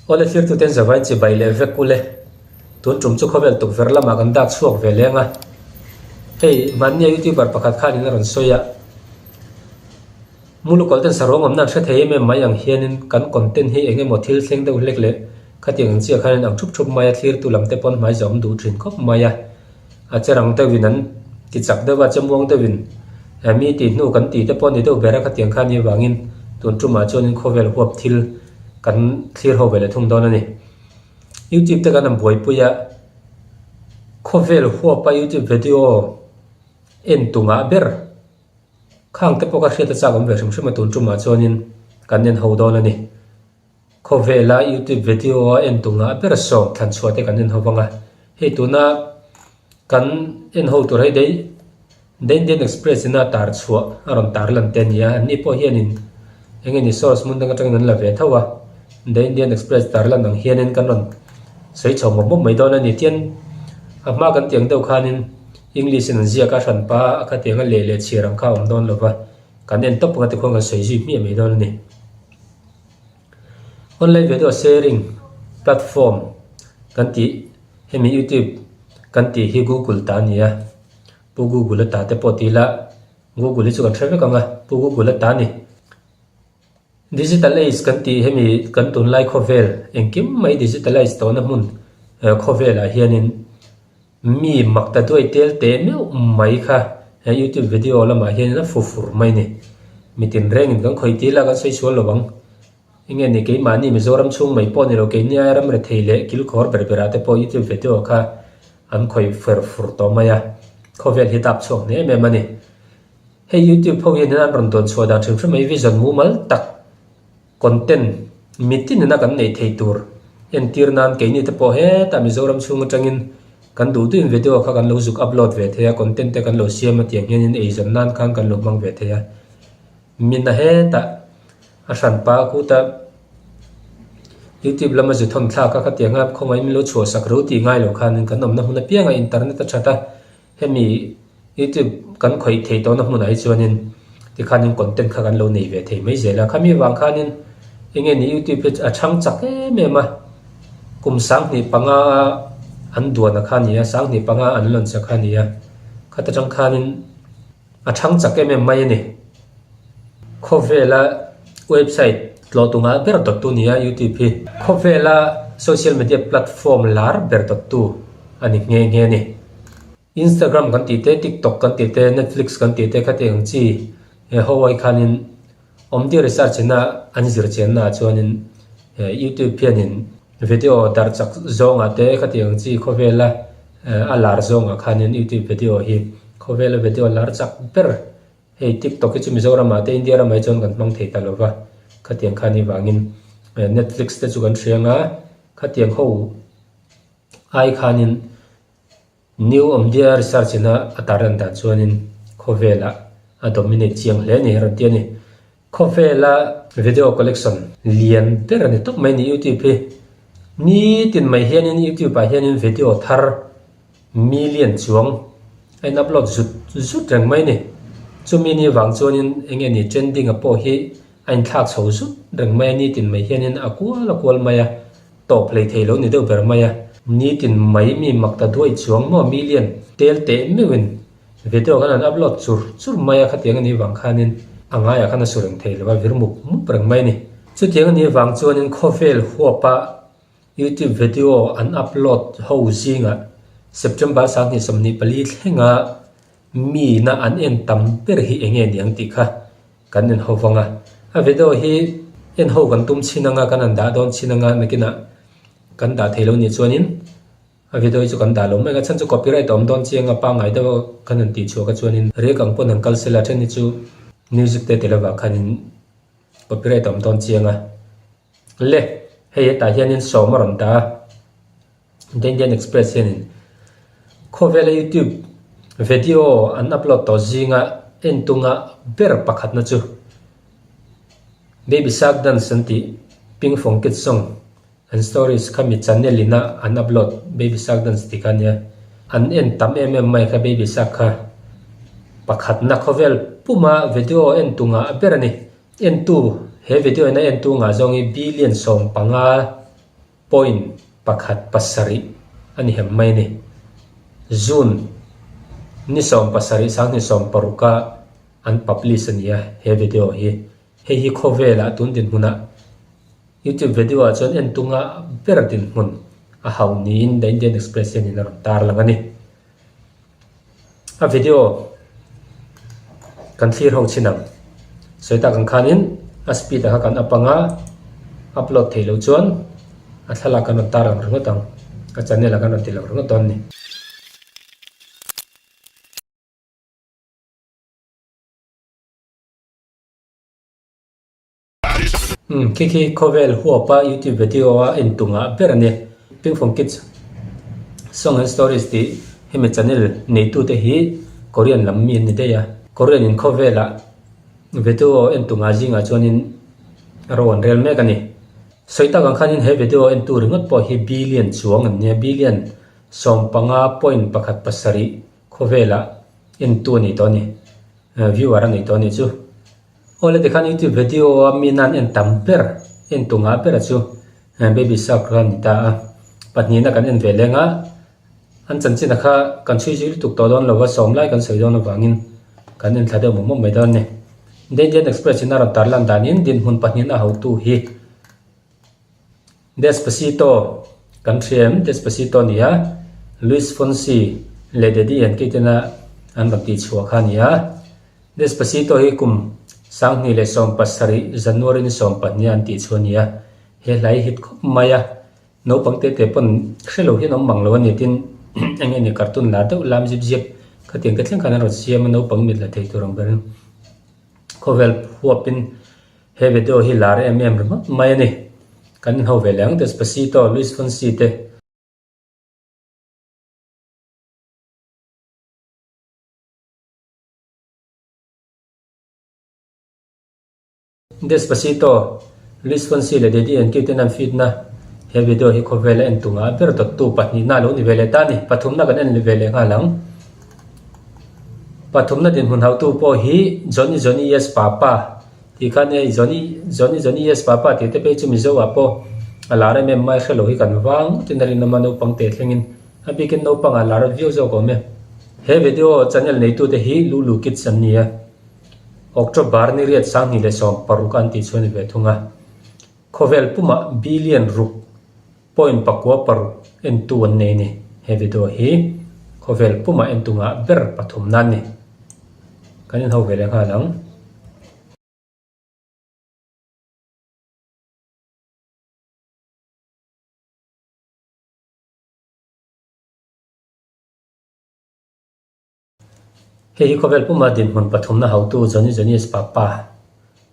Awle thlirtuten zavain chibai leh vek ule. Tun tum chu khawvel tukverh lamah kan dak chhuak ve leng a. Hei, hmannia youtuber pakhat khanin a rawn sawi a, Mulukawlh ten saruang awmna an hre thei em em mai ang hianin kan content hi eng emaw thil thleng deuh hlek leh khatiang ang chiah khanin ang thup thup mai a thlirtu lam te pawn hmai zawm duh thin khawp mai a. A che rang deuhin an ti chak deuh a, che muang deuhin mi tih hnu kan tih te pawh a ni deuh ber a khatiang kha ni avangin tun tumah chuanin khawvel huap thil kan thlir ho ve leh thung dawn a ni. Youtube te kan han buaipui a, khawvel huapa youtube video en tungah ber khang te pawh ka hriat a chak awm ve hrim hrim a tun tumah chuanin kan en ho dawn a ni. Khawvela youtube video a en tungah ber sawm thlan chhuah te kan en ho vang a, hei tuna kan en ho tur hei dei The Indian Express ina tar chhuah a rawn tar lan te a ni a, anni pawh hianin eng nge ni source hmun dang atangin an la ve tho a, The Indian Express tar lan ang hianin kan rawn sawi chho mawp mawp mai dawn a ni. Tian a hma kan tih ang deuh khanin English in an ziak a hranpa a khatiang a leh leh chhiar ang kha a awm dawn lo va, kan en tawp anga tikhuan kan sawi zui hmiah mai dawn a ni. Online video sharing platform kan tih hemi youtube kan tih hi google ta a ni a. Pu Google a ta te pawh ti ila Google hi chu kan hre vek ang a, Pu Google a ta a ni. Digital age kan tih hemi kan tunlai khawvel engkim mai digitalize tawhna hmun khawvelah hianin mi mak ta duai tel teh meuh mai kha he youtube video lamah hianin a fu fur mai a ni. Mi tinrengin kan khawih ti ila kan sawi sual lo ang. Enge ni keimahni Mizoram chhung mai pawh ni lo keini aia ram rethei leh kilkhawr ber berah te pawh youtube video kha an khawih fer fur tawh mai a, khawvel hi dap chhuak hle em em a ni. Hei youtube ho hian an rawn dawn chhuah dan hrim hrim mai vision mumal tak content mitin ina kan neih thei tur entir nan keini te pawh hetah Mizoram chhung atangin kan duh duhin video kha kan lo zuk upload ve thei a, content te kan lo siam a tiang hianin eizawn nan khan kan lo hmang ve thei a. Mina hetah a hranpa a kut a, YouTube lama zu thawn thlak a khatiang a khawngaih min lo chhuah sak ro tih ngai lo khanin kan awmna hmun apiangah internet a that a, hemi YouTube kan khawih thei tawhna hmunah hi chuanin tikhanin content kha kan lo nei ve thei mai zel a, khami vang khanin enge ni YouTube hi a chhang chak em em a, kum 2005 a an duan a kha a ni a, 2005 an launch a kha a ni a, khata tang khanin. A thang chak em em mai a ni. Khawvela website tlawh tunga ber dawttu nia YouTube hi. Khawvela social media platform lar ber dawttu a ni nghe nghe a ni. Instagram kan tih te, TikTok kan tih te, Netflix kan tih te khati ang chi he ho ai khanin awmdi research ina an zir chianna ah chuanin YouTube hianin video darh chak zawngah te khati ang chi khawvela a lar zawngah khanin youtube video hi khawvela video lar chak ber hei tiktok hi chu Mizoram ah te India ramah hi chuan kan hmang thei ta lo va khatiang khan hi vangin netflix te chu kan hria anga khatiang ho ai khanin New Omdia research ina a tar lan dan chuanin khawvelah a dominate chiang hle a ni a rawn ti a ni. Khawvela video collection lian ber a ni tawp mai a ni YouTube hi. Nitin mai hianin YouTube ah hianin video thar million chuang a in upload zut zut reng mai a ni. Chumi ni vang chuanin eng nge ni trending a pawh hi a inthlak chho zut reng mai a nitin mai hianin a kual a kual mai a. Tawp hlei thei lo ni deuh ber mai a. Nitin mai mi mak ta duai chuang maw million tel teh meuhin video khan an upload chur chur mai a khatiang a nih vang khanin a ngaiah khan a su reng thei lo a vir mup mup reng mai a ni. Chutiang a nih vang chuanin khawvel huapa YouTube video an upload ho zingah September 2024 thlenga mi na an en tam ber hi enge niang tih kha kan en ho vang a. A video hi en ho kan tum chhin anga kan han dah dawn chhin anga nakinah kan dah thei lo nih chuanin a video hi chu kan dah lo mai ang a chhan chu copyright a awm dawn chiang a pangngai deuh a kan han tih chhuah kha chuanin rek ang pawn han kal sela then hi chu music te tel avang khanin copyright a awm dawn chiang a. Le hei hetah hianin sawm a rawn dah a. The Indian Express hianin khawvela YouTube video an upload tawh zinga en tunga ber pakhatna chu Baby Shark Dance an tih Pinkfong Kids Song and Stories khami channel ina an upload Baby Shark Dance tih kha ania. An en tam em em mai kha Baby Shark kha pakhatna khawvel puma video en tunga ber a ni. Entu he video ina en tunga zawng hi billion 15. Point pakhat pasarih a ni hem mai a ni. June ni 17 2016 a an publish a ni a he video hi. Hei hi khawvelah tun dinhmunah YouTube video ah chuan en tunga ber dinhmun a hauh niin The Indian Express hianin a rawn tarlang a ni. A video kan thlir ho chin ang. Sawi tak ang khanin a speed a kha kan up anga upload theih loh chuan a thlalak kan rawn tar ang ringawt ang. A channel ah kan rawn ti lang ringawt dawn a ni. Umm khi khi khawvel huapa youtube video a en tungah ber a ni. Pingfong Kids Song and Stories tih hemi channel neitute hi Korean lam mi an ni daih a. Korean in khawvelah video en tungah zingah chuanin ro an rel mek a ni. Sawi tak ang khanin he video entu ringawt pawh hi billion chuang an nia, billion 15.17 khawvelah entu a ni tawh a ni. Viewer a nei tawh a nih chu. Awle tikhan youtube video a mi nan en tam ber en tu ngah ber a chu baby shark kha a ni ta a. Pahnihna kan en ve leng a, an chanchin a kha kan chhui zui lutuk tawh dawn lo va, sawm lai kan sawi dawn avangin kan en thla deuh mawp mawp mai dawn a ni. The Indian Express in a rawn tarlan danin dinhmun pahnihna hotu hi Despacito kan hria em? Despacito a ni a, Luis Fonsi leh Daddy Yankee tena an rawn tih chhuah kha a ni a. Despacito hi kum 2017 January ni 12 an tih chhuah a ni a. He hla hi hit khawp mai a, naupang te te pawn hre lo hian awm mang lo a ni tin eng nge ni cartoon lar deuh lam zip zip khatiang te thleng khan an rawn siam a naupang mit la thei tur ang berin khawvel huapin He video hi lar em em ringawt mai a ni. Kan inho ve leh ang Despacito, Luis Fonsi te. Despacito, Luis Fonsi leh Daddy Yankee ten an feed na he video hi khawvela en tunga ber dawttu pahnihna a lo ni ve leh ta a ni. Pathumna kan en ve leh nghal ang. Pathumna dinhmun hautu pawh hi Johnny Johnny Yes Papa tih kha nia, Johnny Johnny Johnny Yes Papa tih te phei chu Mizo ah pawh a lar em em mai hrelo hi kan vang ngawtin a rinawm a naupang teh thlengin a bikin naupang ah lar viau zawk awm e. He video channel neitute hi Lulu Kids an ni a, October ni riat 2016 an tih chu a ni ve thung a, khawvel pumah billion ruk Point 6 entu an nei a ni. He video hi khawvel pumah entu ngah ber pathum nan ni. Kan inho ve leh nghal ang. Hei hi khawvel puma dinhmun pathumna hotu Johnny Johnny's Papa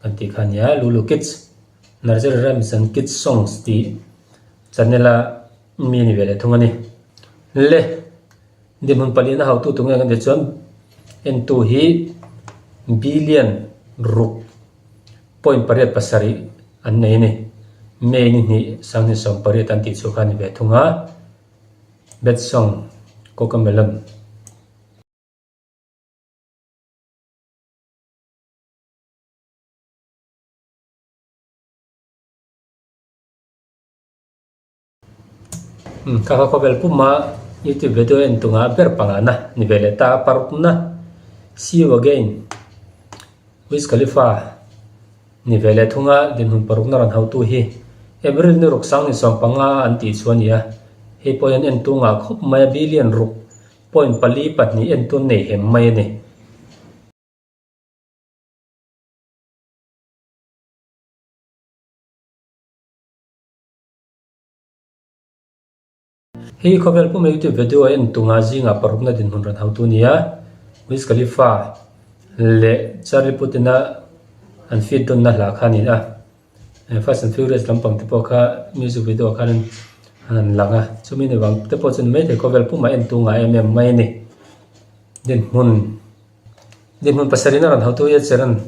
kan tih kha a nia, Lulu Kids, Nursery Rhymes and Kids Songs tih channel a mi a ni ve leh thung a ni. Le, dinhmun palihna hotu tunge kan tih chuan entu hi billion ruk point pariat pasarih an nei a ni. May ni hnih 2018 an tih chu kha a ni ve thung a. Bad song, Cocomelon. Umm kha kha khawvel puma youtube video en tunga ber pangana ni ve leh ta a parukna see you again Wiz Khalifa Ni ve leh thunga dinhmun parukna rawn hautu hi April ni ruk 2015 an tih chu a ni a, hei pawh hian entu ngah khawp mai a, billion ruk point pali pahnih entu an nei hem mai a ni. Hei khawvel pum YouTube video a en tunga zingah parukna dinhmun rawn hautu a ni a, Wiz Khalifa leh Charlie Puth ina an feat dawnna hla kha a ni a, Fast and Furious lampang te pawh kha music video ah khan an han lang a, chumi ni vang te pawh chu ni maithei khawvel pumah en tunga em em mai a ni. Dinhmun dinhmun pasarihna rawn hautu hi a cher a ni.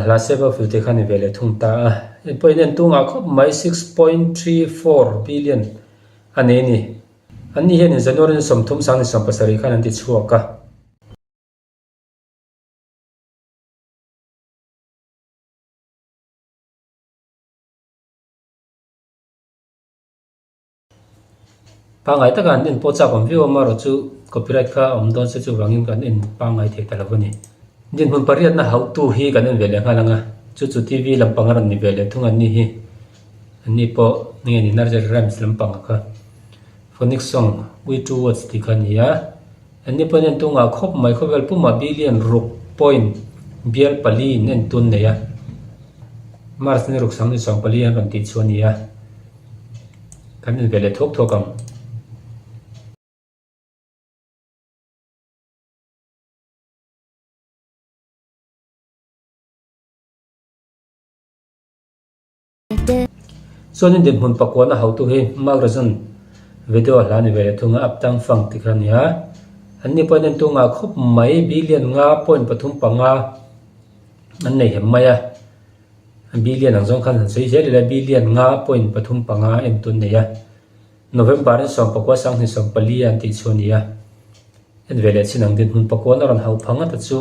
Hla Seva Ful tih kha a ni ve leh thung ta a, hei pawhin en tungah khawp mai 6.34 billion a nei a ni. Anni hianin January ni 30 2017 khan an ti chhuak a. Pangngai taka an en pawh chak awm viau a, amaherawh chu copyright kha a awm dawn se chuvangin kan en pangngai thei ta lo a ni. Dinhmun pariatna hauhtu hi kan en ve leh nghal ang a, chu chu TV lampang a rawn ni ve leh thung an ni hi. An ni pawh nge ni Nursery Rhymes lampang a kha Phonics Song, We Two Words tih kha a ni a. An ni pawhin entu ngah khawp mai khawvel pumah billion ruk point bial pali in entu an nei a. March ni ruk sang ni 14 an rawn tih chu a ni a. Kan en ve leh thuak thuak ang. Chuanin dinhmun pakuana hotu hi Mark Rajan video hla ni ve leh thung a, Uptown Funk tih kha a ni a. An ni pawhin entu ngah khawp mai, billion nga point pathum panga an nei hem mai a. Billion ang zawng khan han sawi zel ila, billion nga point pathum panga entu an nei a. November in sawmpakua sanghnih 14 an tih chu a ni a. En ve leh chin ang dinhmun pakuana rawn hauh phang ata chu.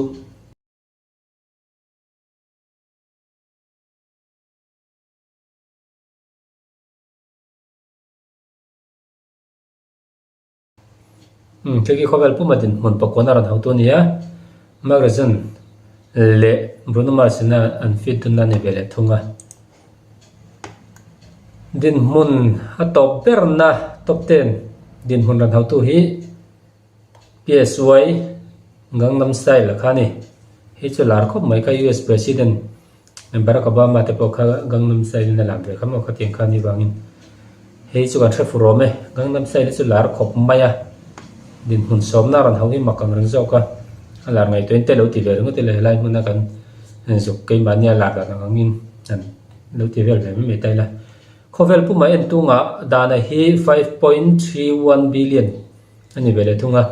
Umm khi khi khawvel puma dinhmun pakuan a rawn hautu a ni a, Mark Rajan leh Bruno Mars ina an feat dunna a ni ve leh thung a. Dinhmun a tawp berna top ten dinhmun rawn hautu hi PSY Gangnam Style a kha a ni. Hei chu lar khawp mai kha US President Barack Obama te pawh kha Gangnam Style in a lam ve kha maw khatiang kha ni vangin hei chu kan hre fur awm e. Gangnam Style hi chu lar khawp mai a, dinhmun sawmna a rawn hauh hi mak ang reng zawk a, a lar ngaihtuahin te lo ti ve ringawt ila helai hmuna kan zuk keimahni a lar dan ang angin an lo ti vel ve mai mai ta ila. Khawvel pumah entunga dana hi 5.31 billion a ni ve leh thung a.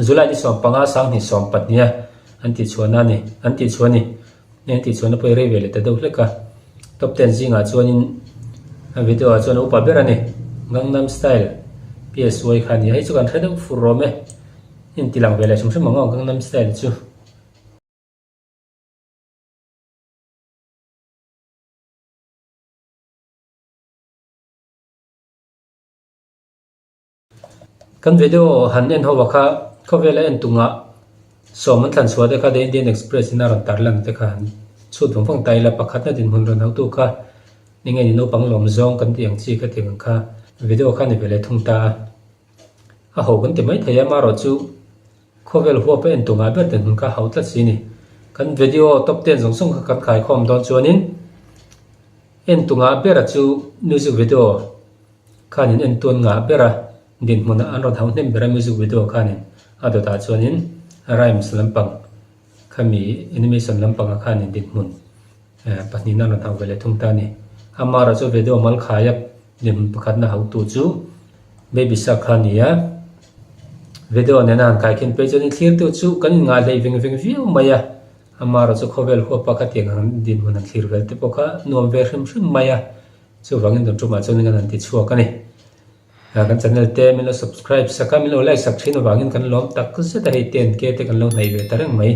July ni 15 2024 a an tihchhuahna a ni, an tihchhuah a ni. Hei an tihchhuahna pawh hi rei ve leh ta deuh hlek a. Top ten zingah chuanin a video ah chuan a upa ber a ni. Gangnam Style PSY kha a ni a, hei chu kan hre deuh fur rawm e. Inti lang ve leh hrim hrim ang aw Gangnam Style chu. Kan video han en ho a kha khawvela en tungah sawm an thlan chhuah te kha The Indian Express in a rawn tar lan te kha han chhut vang vang ta ila pakhatna dinhmun rawn hautu kha enge ni naupang lawm zawng kan tih ang chi kha tiang ang kha video kha ni ve leh thung ta a a ho kan ti mai thei a amaherawh chu khawvel huap a en tungah ber dinhmun kha hau tlat si a ni kan video top ten zawng zawng kha kan khaikhawm dawn chuanin en tungah bera chu music video. Khanin entuan ngah ber a, dinhmunah an rawn hauh hnem ber a music video khanin a dawtah chuanin rhymes lampang khami animation lampangah khanin dinhmun pahnihna an rawn hauh ve leh thung ta a ni. Amaherawh chu video mal khaia dinhmun pakhatna hauhtu chu Baby Shark kha a ni a, video nena han kaikhin phei chuanin thlirtu chu kan inngah hleih veng veng viau mai a, amaherawh chu khawvel huapa khatiang ang dinhmun an thlir vel te pawh kha nuam ve hrim hrim mai a. Chuvangin tun tumah chuan kan han ti chhuak a ni. Kan channel te min lo subscribe sak a, min lo like sak thin avangin kan lawm tak zet a, hei ten ke te kan lo hnaih ve ta reng mai.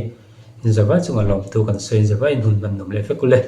Inzavai chungah lawmtu kan sawi, inzavai in hun hman nawm leh vek ule.